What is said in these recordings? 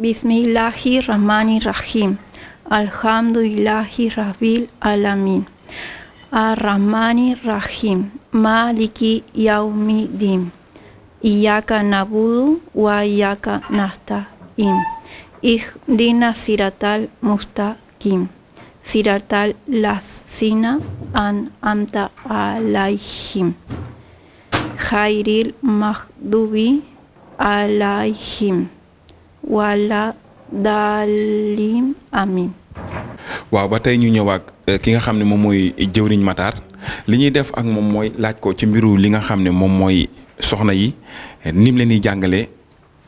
Bismillahirrahmanirrahim. Alhamdulillahi Rabbil Alamin. Ar-Rahmanir-Rahim. Maliki Yaumiddin. Iyyaka na'budu wa iyyaka nasta'in. Ihdinas siratal mustaqim. Siratal ladzina an'amta 'alaihim. Khairil maghdubi 'alaihim wala dalim amin. waaw ba tey ñu ñëwaat ki nga xam ne moom mooy jëwriñ Matar li ñuy def ak moom mooy laaj ko ci mbiru li nga xam ne moom mooy soxna yi nim leen di jàngalee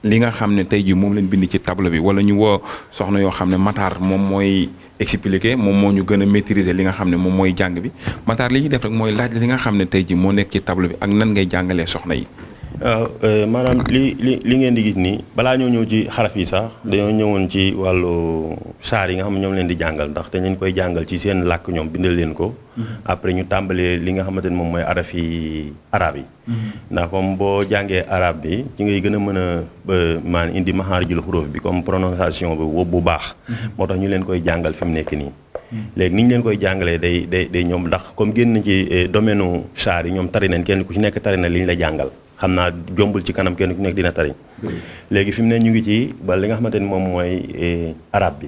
li nga xam ne tey jii moom leen bind ci tableau bi wala ñu woo soxna yoo xam ne Matar moom mooy expliquer moom moo ñu gën a maîtriser li nga xam ne moom mooy jàng bi Matar li ñuy def rek mooy laaj li nga xam ne tey jii moo nekk ci tableau bi ak nan ngay jàngalee soxna yi. waaw maanaam li ngeen di gis nii balaa ñoo ñëw ci xaraf yi sax dañoo ñëwoon ci wàllu saar yi nga xam ne ñoom leen di jàngal ndax te ñu koy jàngal ci seen làkk ñoom bindal leen ko. après ñu tàmbalee li nga xamante ni moom mooy araf yi arab yi. ndax comme boo jàngee arab bi ci ngay gën a mën a maanaam indi maxaarijul xuruuf bi comme prononciation bi bu baax. moo tax ñu leen koy jàngal fi mu nekk nii. léegi ni ñu leen koy jàngalee day ñoom ndax comme génn ci domaine u saar yi ñoom tari nañ kenn ku ci nekk tari na li ñu la jàngal. xam naa jombul ci kanam kenn ku nekk dina tari léegi fi mu ne ñu ngi ci ba li nga xamante ni moom mooy arab bi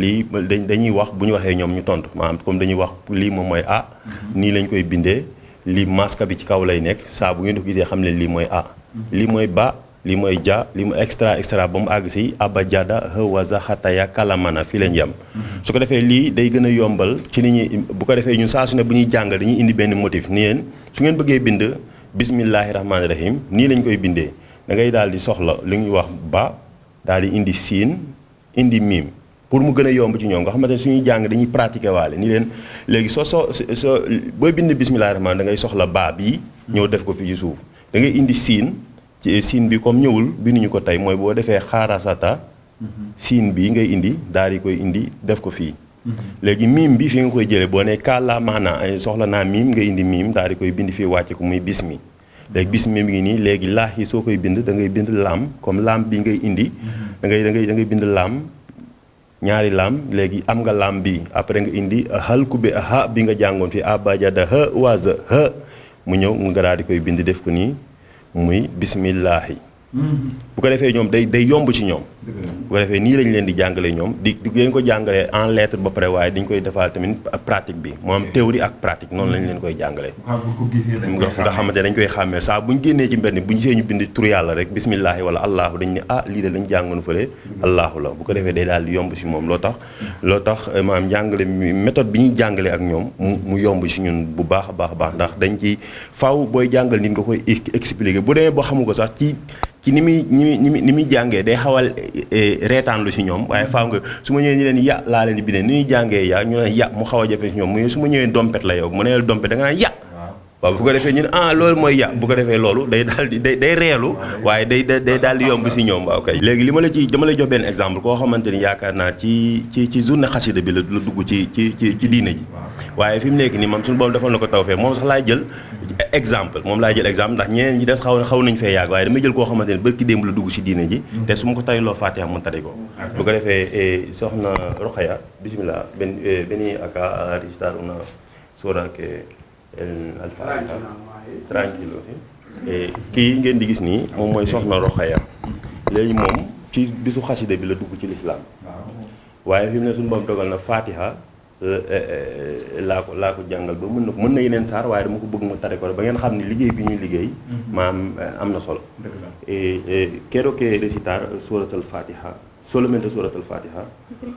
lii dañuy wax bu ñu waxee ñoom ñu tontu maanaam comme dañuy wax lii moom mooy a nii lañ koy bindee lii maska bi ci kaw lay nekk saa bu ngeen ko gisee xam ne lii mooy a lii mooy ba lii mooy ja lii mooy extra ba mu àgg si abajada hawaza xataya kalamana fii lañ yem su ko defee lii day gën a yombal ci nit ñi bu ko defee ñun saa su ne bu ñuy jàngal dañuy indi benn motif ni leen su ngeen bëggee bind bismillahi rahmaani rahim nii lañ koy bindee da ngay daal di soxla li ñuy wax ba daal di indi siin indi miim pour mu gën a yomb ci ñoom nga xamante ne suñuy jàng dañuy pratiquer waale ni leen léegi soo booy bind bismillahi rahmaani da ngay soxla baa bii ñëw def ko fi ci suuf da ngay indi siin ci siin bi comme ñëwul binduñu ko tey mooy boo defee xaarasata siin bi ngay indi daal di koy indi def ko fii léegi miim bi fi nga koy jëlee boo ne kàllaa maanaa soxla naa miim nga indi miim daal di koy bind fii wàcce ko muy bismi léegi bismi mi ngi nii léegi laax yi soo koy bind da ngay bind laam comme laam bi ngay indi da ngay bind laam ñaari laam léegi am nga laam bi après nga indi halku bi ha bi nga jàngoon fii abajada ha waza ha mu ñëw nga daal di koy bind def ko nii muy bismillahi bu ko defee ñoom day yomb ci ñoom bu ko defee nii lañ leen di jàngalee ñoom di leen ko jàngalee en lettre ba pare waaye dañ koy defal tamit pratique bi moo am théorie ak pratique noonu lañ leen koy jàngalee nga xamante dañ koy xàmmee saa bu ñu génnee ci mbedd bu ñu see ñu bind tur yàlla rek bismillahi wala allahu dañ ne lii de lañ jàngoon fële allahu la bu ko defee day daal di yomb si moom loo tax maanaam jàngale méthode bi ñuy jàngale ak ñoom mu yomb si ñun bu baax a baax ndax dañ ci faaw booy jàngal nit nga koy expliquer bu demee boo xamu ko sax ci ni muy jàngee day xawal reetaan lu ci ñoom waaye faaw nga su ma ñëwee ñu leen ya laa leen di bindee ni ñuy jàngee ya ñu leen ya mu xaw a jafe ci ñoom mu su ma ñëwee dompet la yow mu ne dompet da nga naan ya waaw bu ko defee ñu ne loolu mooy ya bu ko defee loolu day daal di day reelu waaye day daal di yomb ci ñoom waaw kay léegi dama lay jox benn exemple koo xamante ni yaakaar naa ci journée xasida bi la dugg ci diine ji waaye fi mu nekk nii moom suñu boobu defal na ko taw fee moom sax laay jël exemple ndax ñeneen ñi des xaw nañ fee yàgg waaye damay jël koo xamante ne bërki démb la dugg ci diine ji te su ma ko tariloo Fatiha mu tari ko bu ko defee soxna Rokhaya bismillah beni aka ristar una sura ke al-Fatiha tranquille kii ngeen di gis nii moom mooy soxna Rokhaya léegi moom ci bisu xasida bi la dugg ci lislaam waaye fi mu ne suñu boobu dogal na Fatiha laa ko jàngal ba mën na yeneen saar waaye dama ko bëgg mu tare ko ba ngeen xam ne liggéey bi ñuy liggéey maam am na solo quiero que recitar suratul Fatiha solamente suratul Fatiha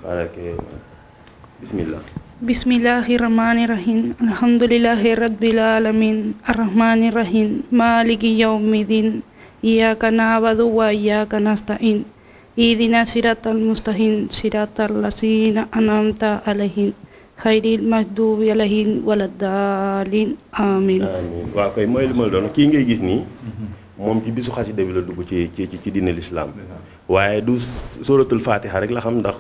para que bismillah Bismillahirrahmanirrahim. Alhamdulillahi rabbil alamin. Arrahmanirrahim. Maliki yaumiddin. Iyyaka na'budu wa iyyaka nasta'in. Ihdinas siratal mustaqim. Siratal ladzina an'amta 'alaihim. Khairil maghdubi 'alaihim waladdallin. Amin. waaw kay mooy li ma la doon kii ngay gis nii moom ci bisu xasida bi la dugg ci diine l'islam waaye du suratul fatiha rek la xam ndax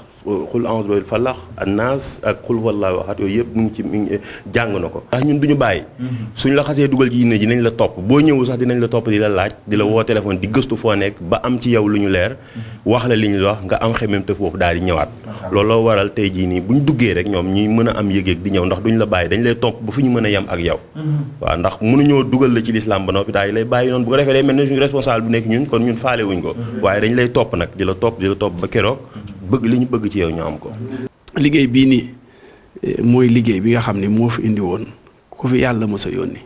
xul a'uuzu bil falaq annaas ak xul wallaahu ahad yooyu yëpp mi ngi jàng na ko. ndax ñun du ñu bàyyi. suñ la xasee dugal ci diine ji nañ la topp boo ñëwul sax dinañ la topp di la laaj di la woo téléphone di gëstu foo nekk ba am ci yow lu ñu leer. wax la li ñu wax nga am xemem te foofu daal di ñëwaat. looloo waral tey jii nii bu ñu duggee rek ñoom ñuy mën a am yëg-yëg di ñëw ndax duñ la bàyyi dañ lay topp ba fu ñu mën a yem ak yow. waaw ndax mënuñoo dugal la ci lislaam ba noppi daal di lay bàyyi noonu bu ko defee day mel ne suñu responsable bu nekk ñun kon ñun faale wuñ ko. waaye dañ lay topp nag di la topp ba keroog bëgg li ñu bëgg ci yow ñu am ko. liggéey bii nii mooy liggéey bi nga xam ne moo fi indi woon ku fi yàlla mos a yónni.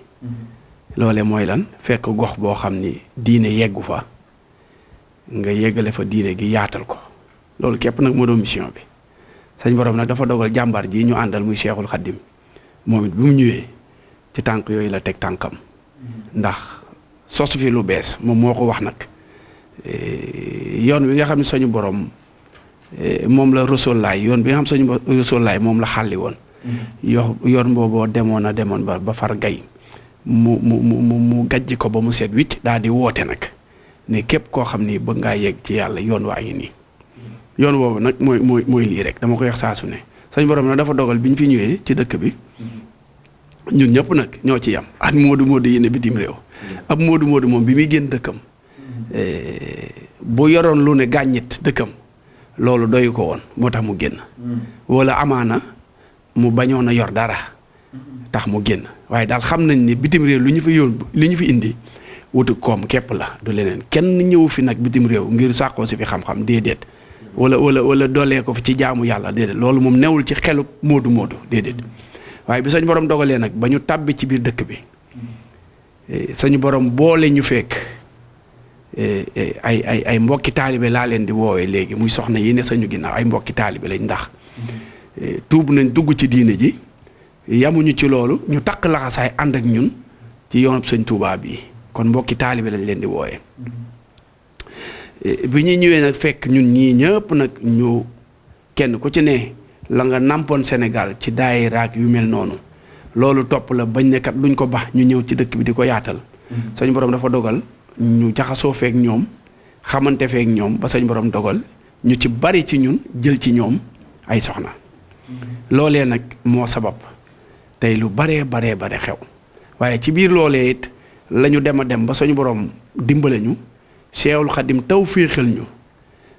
loole mooy lan fekk gox boo xam ni diine yeggu fa nga yeggale fa diine gi yaatal ko loolu képp nag moo doon mission bi. sañ borom nag dafa dogal jàmbaar ji ñu àndal muy Cheikhul Khadim moom it bi mu ñëwee ci tànk yooyu la teg tànkam ndax sosu fi lu bees moom moo ko wax nag yoon wi nga xam ne suñu borom moom la Rasulullaay yoon bi nga xam suñu Rasulullaay moom la xàlli woon. yoon booboo demoon ba far gay mu gajj ko ba mu seet wicc daal di woote nag ne képp koo xam ni bëgg ngaa yegg ci yàlla yoon waa ngi nii. yoon boobu nag mooy lii rek dama koy wax saa su ne suñu borom nag dafa dogal bi ñu fi ñëwee ci dëkk bi ñun ñëpp nag ñoo ci yam ak moodu yi ne bitim réew. ab moodu moom bi muy génn dëkkam bu yoroon lu ne gàññit dëkkam loolu doyu ko woon moo tax mu génn. wala amaana mu bañoon a yor dara tax mu génn waaye daal xam nañ ni bitim réew lu ñu fi indi wutu koom képp la du leneen kenn ñëw fi nag bitim réew ngir sàqoo si fi xam-xam déedéet. wala doolee ko fi ci jaamu yàlla déedéet loolu moom newul ci xelu moodu déedéet waaye bi sañu borom dogalee nag ba ñu tàbbi ci biir dëkk bi sañu borom boole ñu fekk ay mbokki taalibe laa leen di woowee léegi muy soxna yi ne sañu ginnaaw ay mbokki taalibe lañ ndax tuub nañ dugg ci diine ji yamuñu ci loolu ñu takk laxasaay ànd ak ñun ci yoonub sëñ Tuubaa bi kon mbokki taalibe lañ leen di woowee bi ñuy ñëwee nag fekk ñun ñii ñëpp nag ñu kenn ku ci ne la nga nàmpoon Sénégal ci daayira ak yu mel noonu loolu topp la bañ ne kat duñ ko bax ñu ñëw ci dëkk bi di ko yaatal. sañ borom dafa dogal ñu jaxasoo feek ñoom xamante feek ñoom ba sañ borom dogal ñu ci bari ci ñun jël ci ñoom ay soxna. loolee nag moo sabab tey lu bare xew waaye ci biir loolee it la ñu dem a dem ba sañu borom dimbale ñu. Seexul Xadim taw féexal ñu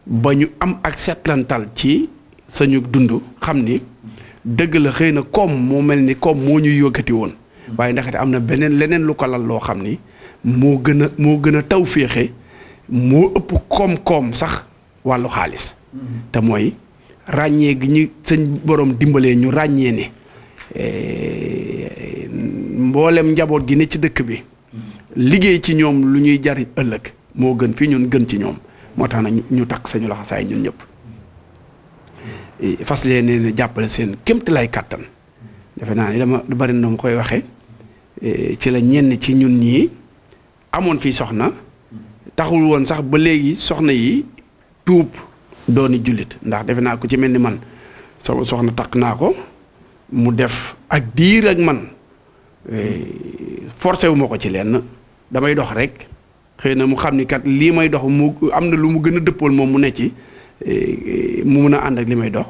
ba ñu am ak setlantal ci sañu dund xam ni dëgg la xëy na koom moo mel ni koom moo ñuy yëkkati woon waaye ndaxte am na leneen lu ko lal loo xam ni moo gën a taw féexe moo ëpp koom-koom sax wàllu xaalis te mooy ràññee gi ñu sëñ borom dimbalee ñu ràññee ne mboolem njaboot gi ne ci dëkk bi liggéey ci ñoom lu ñuy jariñ ëllëg moo gën fi ñun gën ci ñoom moo tax na ñu takk sañu laxasaay ñun ñëpp fas leen ne jàppale seen kémti lay kàttan defe naa ni dama du bari na ma koy waxe ci la ñenn ci ñun ñii amoon fii soxna taxul woon sax ba léegi soxna yi tuub dooni jullit ndax defe naa ko ci mel ni man sama soxna takk naa ko mu def ak diir ak man forcé wu ma ko ci lenn damay dox rek xëy na mu xam ni kat lii may dox mu am na lu mu gën a dëppool moom mu ne ci mu mun a ànd ak li may dox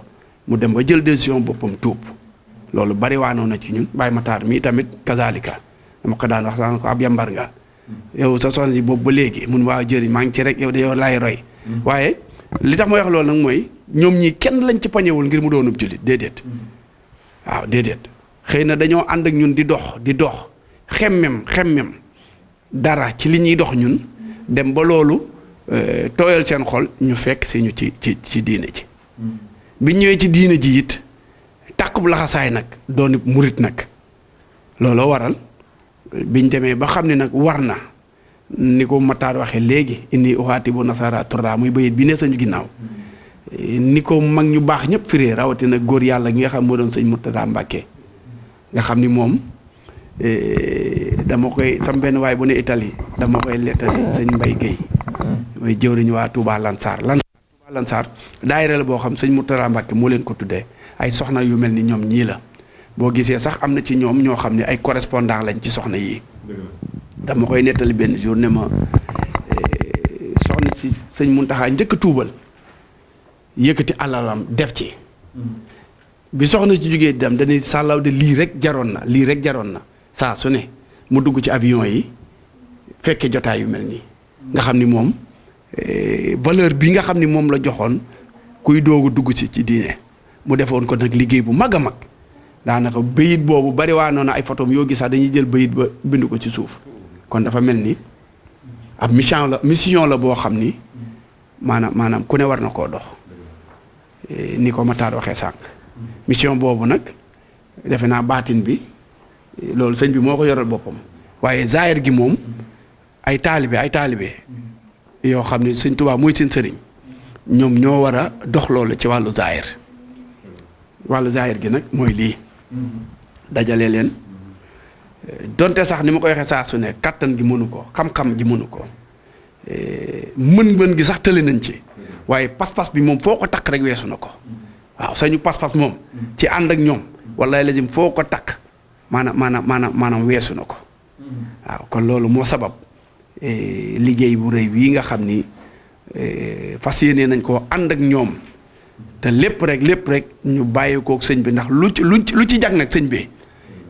mu dem ba jël décision boppam tuub loolu bari waanoon na ci ñun Baye Matar mii tamit kazalika dama ko daan wax daan ko ab yambar nga yow sa soxna si boobu ba léegi mun waa jëriñ maa ngi ci rek yow de yow laay roy waaye li tax ma wax loolu nag mooy ñoom ñii kenn lañ ci pañewul ngir mu doonub jullit déedéet waaw déedéet xëy na dañoo ànd ak ñun di dox xemmem dara ci li ñuy dox ñun dem ba loolu tooyal seen xol ñu fekk si ñu ci diine ji bi ñëwee ci diine ji it tàkkub laxasaay nag doon murit nag looloo waral biñ demee ba xam ne nag war na ni ko Matar waxee léegi inni uxaati bu nasara turra muy bayit bi ne sañu ginnaaw ni ko mag ñu baax ñëpp firee rawatina góor yàlla gi nga xam moo doon sëñ Murtada Mbàkke nga xam ni moom dama koy sam benn waay bu ne Italie dama koy lettali sëñ Mbay Guèye mooy jëwriñu waa Touba Lansar daayira la boo xam sëñ Murtada Mbàkke moo leen ko tuddee ay soxna yu mel ni ñoom ñii la boo gisee sax am na ci ñoom ñoo xam ne ay correspondant lañ ci soxna yii dama koy nettali benn jour ne ma sëñ Muntaxa njëkk a tuubal yëkkati alalam def ci bi soxna ci jógee dem dañuy sàllaw de lii rek jaroon na saa su ne mu dugg ci avion yi fekke jotaay yu mel nii nga xam ni moom valeur bi nga xam ni moom la joxoon kuy doogu dugg ci diine mu defoon ko nag liggéey bu mag a mag daanaka bayit boobu bari waa noonu ay photom yoo gis sax dañuy jël bayit ba bind ko ci suuf kon dafa mel ni ab mission la boo xam ni maanaam ku ne war na koo dox ni ko Matar waxee sànq mission boobu nag defe naa baatin bi loolu sëñ bi moo ko yoral boppam waaye zaahir gi moom ay taalibe yoo xam ne sëñ Tuubaa mooy seen sëriñ ñoom ñoo war a dox loolu ci wàllu zaahir gi nag mooy lii dajale leen donte sax ni ma koy waxee saa su ne kattan gi mënu ko xam-xam gi mënu ko mën gi sax tële nañ ci waaye pas-pas bi moom foo ko takk rek weesu na ko waaw sañu pas-pas moom ci ànd ak ñoom wallaay lazim foo ko takk maanaam weesu na ko waaw kon loolu moo sabab liggéey bu rëy bii nga xam ni fas yéene nañ koo ànd ak ñoom te lépp rek ñu bàyyi kook sëñ bi ndax lu ci jag nag sëñ bi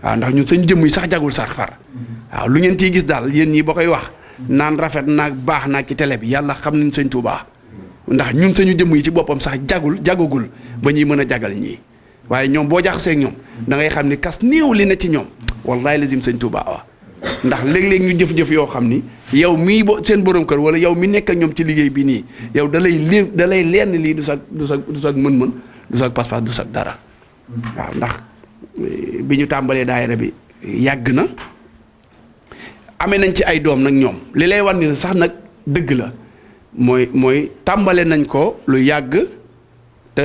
waaw ndax ñun sëñ jëmm yi sax jagul sax far waaw lu ngeen ciy gis daal yéen ñii ba koy wax naan rafet naag baax naag ci télé bi yàlla xam nañ sëñ Tuubaa ndax ñun sañu jëmm yi ci boppam sax jagagul ba ñuy mën a jagal ñii waaye ñoom boo jaxasee ak ñoom da ngay xam ni kas néew li ne ci ñoom wallaay lazim sëñ Tuubaa wa ndax léeg-léeg ñu jëf-jëf yoo xam ni yow mii seen borom kër wala yow mi nekk ak ñoom ci liggéey bi nii yow da lay lenn lii du sag mën-mën du sag pas-pas du sag dara waaw ndax bi ñu tàmbalee daayira bi yàgg na amee nañ ci ay doom nag ñoom li lay wan ni sax nag dëgg la mooy tàmbale nañ ko lu yàgg te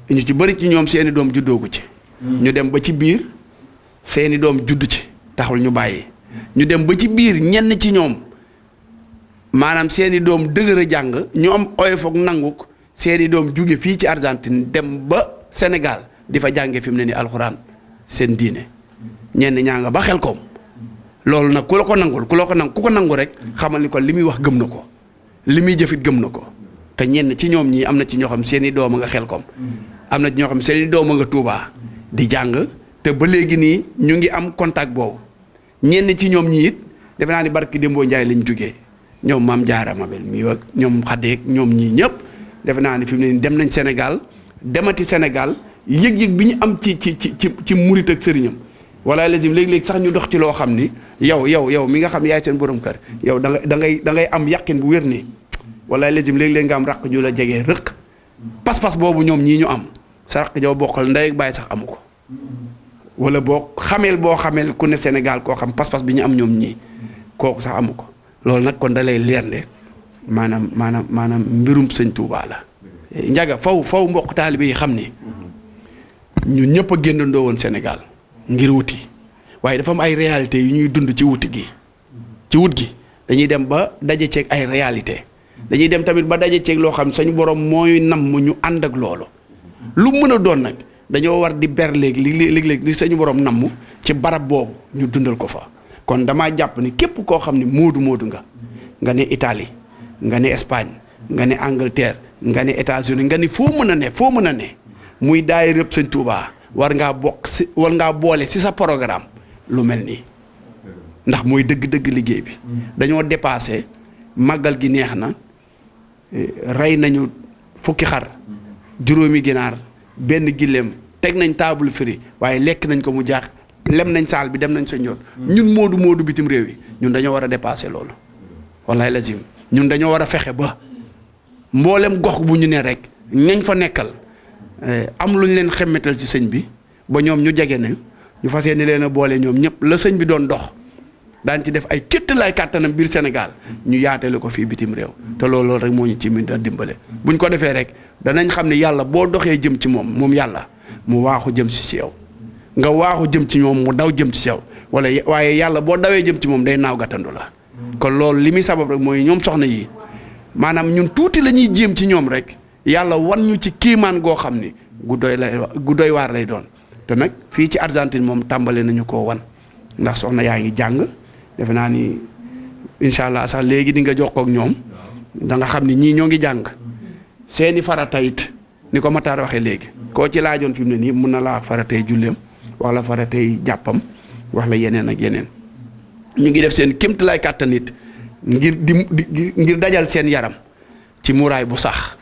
ñu ci bëri ci ñoom seeni doom juddoogu ci ñu dem ba ci biir seeni doom judd ci taxul ñu bàyyi ñu dem ba ci biir ñenn ci ñoom maanaam seeni doom dëgër a jàng ñu am oyof ak nanguk seeni doom jóge fii ci Argentine dem ba Sénégal di fa jànge fi mu ne ni alxuraan seen diine ñenn ñaa nga ba Xelkom loolu nag ku ko nangu rek xamal ni ko li muy wax gëm na ko li muy jëfit gëm na ko te ñenn ci ñoom ñii am na ci ñoo xam seeni doom a nga Xelkom am na ci ñoo xam seeni doom a nga Touba di jàng te ba léegi nii ñu ngi am contact boobu ñenn ci ñoom ñi it defe naa ni barki Dembo Njaay lañ jógee ñoom maam Jaara Mabel mi ak ñoom Xadeek ñoom ñii ñëpp defe naa ni fi mu ne dem nañ Sénégal demati Sénégal yëg-yëg bi ñu am ci murit ak sëriñam wala lazim léeg-léeg sax ñu dox ci loo xam ni yow mi nga xam ne yaay seen borom kër yow da ngay am yàqin bu wér nii wala lazim léeg-léeg nga am raq ju la jegee rëq pas-pas boobu ñoom ñii ñu am sa raq jow bokkal ndey ak bàyyi sax amu ko wala boo xameel ku ne Sénégal koo xam pas-pas bi ñu am ñoom ñii kooku sax amu ko loolu nag kon da lay leer ne maanaam mbirum sëñ Tuubaa la njaga faw mbokk taalibe yi xam ni ñun ñëpp a génnandoo woon Sénégal ngir wuti waaye dafa am ay réalité yu ñuy dund ci wuti gi ci wut gi dañuy dem ba daje ceeg ay réalité dañuy dem tamit ba daje ceeg loo xam sañu borom mooy nam mu ñu ànd ak loolu lu mën a doon nag dañoo war di ber léeg-léeg li sañu borom namm ci barab boobu ñu dundal ko fa kon damaa jàpp ni képp koo xam ni moodu nga ne Italie nga ne Espagne nga ne Angleterre nga ne États-Unis nga ni foo mën a ne muy daayira sëñ Tuubaa war ngaa boole si sa programme lu mel nii ndax mooy dëgg-dëgg liggéey bi dañoo dépassé màggal gi neex na rey nañu fukki xar juróomi ginaar benn gileem teg nañ table firi waaye lekk nañ ko mu jaax lem nañ saal bi dem nañ sa ñoon ñun moodu bitim réew yi ñun dañoo war a dépassé loolu wallaay lazim ñun dañoo war a fexe ba mboolem gox bu ñu ne rek ñañ fa nekkal am lu ñu leen xemmetal ci sëñ bi ba ñoom ñu jege ne ñu fas yéene leen a boole ñoom ñëpp la sëñ bi doon dox daan ci def ay kéttalaay kàttanam biir Sénégal ñu yaatale ko fii bitim réew te loolu rek moo ñu ci mën a dimbale buñ ko defee rek danañ xam ne yàlla boo doxee jëm ci moom yàlla mu waaxu jëm si yow nga waaxu jëm ci moom mu daw jëm ci yow waaye yàlla boo dawee jëm ci moom day naaw gàttandu la kon loolu li muy sabab rek mooy ñoom soxna yi maanaam ñun tuuti la ñuy jéem ci ñoom rek yàlla wan ñu ci kiimaan goo xam ni gu doy waar lay doon te nag fii ci Argentine moom tàmbale nañu koo wan ndax soxna yaa ngi jàng defe naa ni incha allah sax léegi di nga jokkoo ak ñoom da nga xam ni ñii ñoo ngi jàng seeni farata it ni ko Matar waxee léegi koo ci laajoon fi mu ne nii mun na laa faratay julleem wax la faratay jàppam wax la yeneen ak yeneen ñu ngi def seen kéemtalaay kàttan it ngir dajal seen yaram ci muuraay bu sax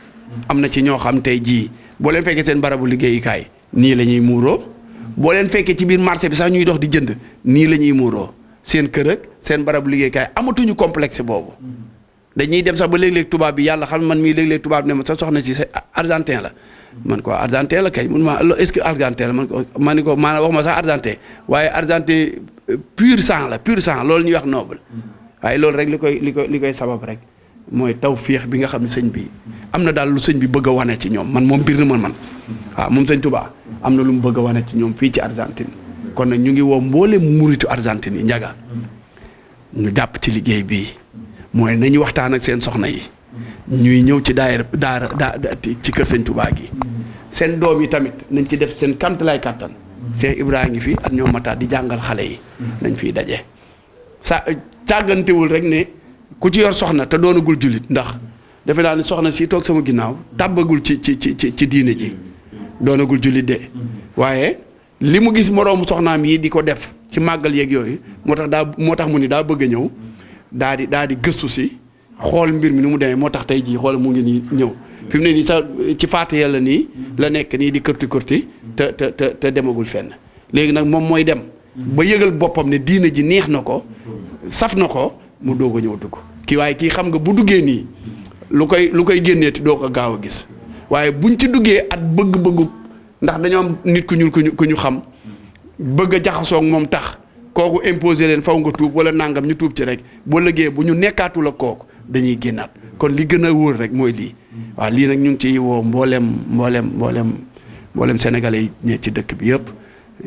am na ci ñoo xam tey jii boo leen fekkee seen barabu liggéeyukaay nii la ñuy muuroo boo leen fekkee ci biir marché bi sax ñuy dox di jënd nii la ñuy muuroo seen kër ak seen barabu liggéeyukaay amatuñu complexe boobu dañuy dem sax ba léeg-léeg tubaab bi yàlla xam man mii léeg-léeg tubaab bi ne ma sa soxna si argentin la man ko argentin la kay mun ma est-ce que argentin la man ni ko maanaam wax ma sax argentin waaye argentin pur sang la pur sang loolu ñuy wax noble waaye loolu rek li koy sabab rek mooy tawféex bi nga xam ne sëñ bi am na daal lu sëñ bi bëgg a wane ci ñoom man moom biir na man waaw moom sëñ Touba am na lu mu bëgg a wane ci ñoom fii ci Argentine kon nag ñu ngi woo mboolem muritu Argentine yi njaga ñu jàpp ci liggéey bii mooy nañu waxtaan ak seen soxna yi ñuy ñëw ci daara ci kër sëñ Touba gi seen doom yi tamit nañ ci def seen kamtalaay kàttan Cheikh Ibrahima ngi fi ak ñoom Matar di jàngal xale yi nañ fiy daje càggantewul rek ne ku ci yor soxna te doonagul jullit ndax defe naa ni soxna si toog sama ginnaaw tàbbagul ci diine ji doonagul jullit de waaye li mu gis moroomu soxnaam yi di ko def ci màggal yeeg yooyu moo tax mu ni daa bëgg a ñëw daa di gëstu si xool mbir mi ni mu demee moo tax tey jii xool mu ngi nii ñëw fi mu ne nii sax ci faate yàlla nii la nekk nii di kërti te demagul fenn léegi nag moom mooy dem ba yëgal boppam ne diine ji neex na ko saf na ko mu doog a ñëw dugg waaye kii xam nga bu duggee nii lu koy génneeti doo ko gaaw a gis waaye buñ ci duggee at bëgg-bëggu ndax dañoo am nit ku ñuul ku ñu xam bëgg a jaxasoo ak moom tax kooku imposé leen faw nga tuub wala nangam ñu tuub ci rek boo lëggee bu ñu nekkaatul ak kooku dañuy génnaat kon li gën a wóor rek mooy lii waaw lii nag ñu ngi ciy woo mboolem sénégalais yi ne ci dëkk bi yëpp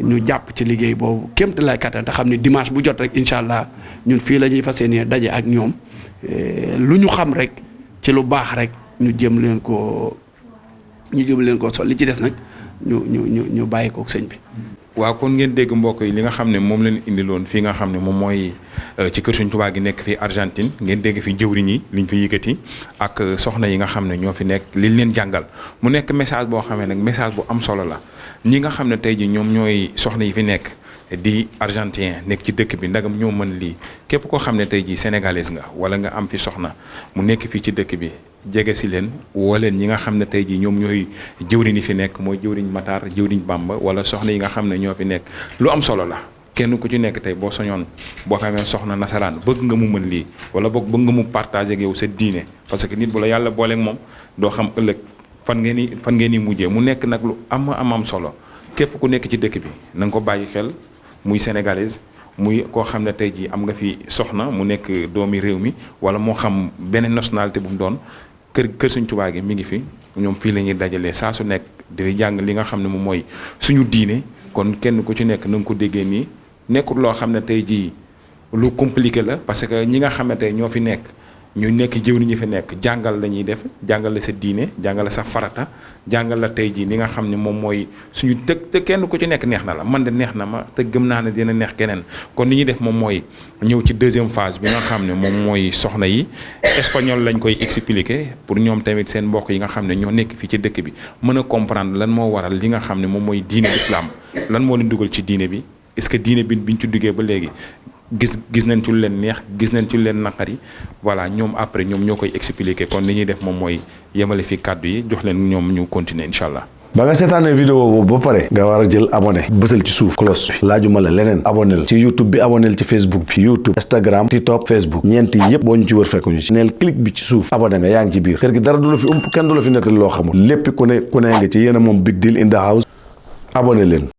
ñu jàpp ci liggéey boobu kéem te lay kattan te xam ne dimanche bu jot rek incha allah ñun fii la ñuy fas yéene daje ak ñoom lu ñu xam rek ci lu baax rek ñu jëm leen koo sol li ci des nag ñu bàyyi ko sëñ bi. waaw kon ngeen dégg mbokk yi li nga xam ne moom leen indiloon fii nga xam ne moom mooy ci kër Sëñ Tuubaa gi nekk fii Argentine ngeen dégg fi jëwriñ yi liñ fi yëkkati ak soxna yi nga xam ne ñoo fi nekk liñ leen jàngal mu nekk message boo xamee nag message bu am solo la ñi nga xam ne tey ji ñoom ñooy soxna yi fi nekk di argentin nekk ci dëkk bi ndagam ñoo mën lii képp koo xam ne tey ji sénégalaise nga wala nga am fi soxna mu nekk fii ci dëkk bi jege si leen woo leen ñi nga xam ne tey jii ñoom ñooy jëwriñ yi fi nekk mooy jëwriñ Matar jëwriñ Bamba wala soxna yi nga xam ne ñoo fi nekk lu am solo la kenn ku ci nekk tey boo soñoon boo xamee soxna nasaraan bëgg nga mu mën lii wala boog bëgg nga mu partager ak yow sa diine parce que nit bu la yàlla booleeg moom doo xam ëllëg fan ngeen ni mujjee mu nekk nag lu am solo képp ku nekk ci dëkk bi na nga ko bàyyi xel muy sénégalaise muy koo xam ne tey jii am nga fi soxna mu nekk doomi réew mi wala moo xam beneen nationalité bu mu doon kër Sëñ Tuubaa gi mi ngi fi ñoom fii la ñuy dajalee saa su nekk di jàng li nga xam ne moom mooy suñu diine kon kenn ku ci nekk na nga ko déggee nii nekkul loo xam ne tey jii lu compliqué la parce que ñi nga xam ne tey ñoo fi nekk ñu nekk jëw ñi fi nekk jàngal la ñuy def jàngal la sa diine jàngal la sa farata jàngal la tey jii li nga xam ne moom mooy suñu te kenn ku ci nekk neex na la man de neex na ma te gëm naa ne dina neex keneen kon li ñuy def moom mooy ñëw ci deuxième phase bi nga xam ne moom mooy soxna yi espagnol lañ koy expliquer pour ñoom tamit seen mbokk yi nga xam ne ñoo nekk fii ci dëkk bi mën a comprendre lan moo waral li nga xam ne moom mooy diine islam lan moo leen dugal ci diine bi est-ce que diine bi biñ ci duggee ba léegi gis nañ ci lu leen neex gis nañ ci lu leen naqari voilà ñoom après ñoom ñoo koy expliquer kon li ñuy def moom mooy yemale fi kàddu yi jox leen ñoom ñu continuer incha allah. ba nga seetaanee vidéo boobu ba pare nga war a jël abonné bësal ci suuf cloche bi laajuma la leneen abonné ci YouTube bi abonné ci Facebook bi YouTube Instagram TikTok Facebook ñeent yi yëpp boo ñu ci wër fekk ñu ci neel clic bi ci suuf abonné nga yaa ngi ci biir kër gi dara du la fi kenn du la fi nettali loo xamul lépp ku ne nga ci yéen a moom Big Deal in the house abonné leen.